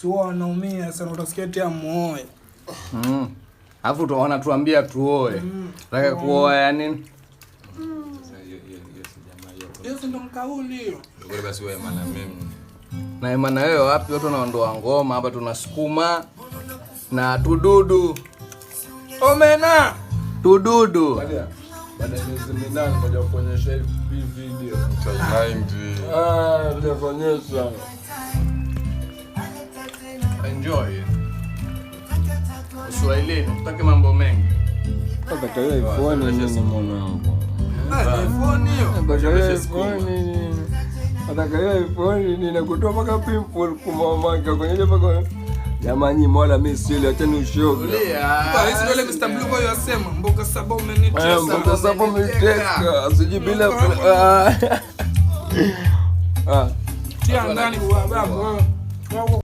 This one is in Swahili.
Si wao wanaumia sana, utasikia tia muoe. Alafu wanatuambia tuoe. Nataka kuoa yani. Sasa hiyo si jamaa hiyo. Hiyo si ndo kauli hiyo. Kwa basi wewe maana mimi. Na imana wewe wapi, watu wanaondoa ngoma hapa, tunasukuma na tududu. Omena. Tududu. Baada ya miezi 8 ngoja kuonyesha hii video. Mtaimaindi. Ah, ndio kuonyesha. Enjoy. Uswahilini, tutake mambo mengi. Atakaye iPhone nini mwanangu? Ah, iPhone hiyo. Atakaye iPhone nini? Atakaye iPhone nini na kutoa mpaka pimple kwa mamake kwenye mpaka. Jamani, mola mimi sili, acheni ushoga. Tulia. Hizi ndio ile Mr. Blue Boy yasema mboga saba umenitesa. Eh, mboga saba umeniteka. Sijui bila ah. Ah. Tia ndani kwa babu. Wao.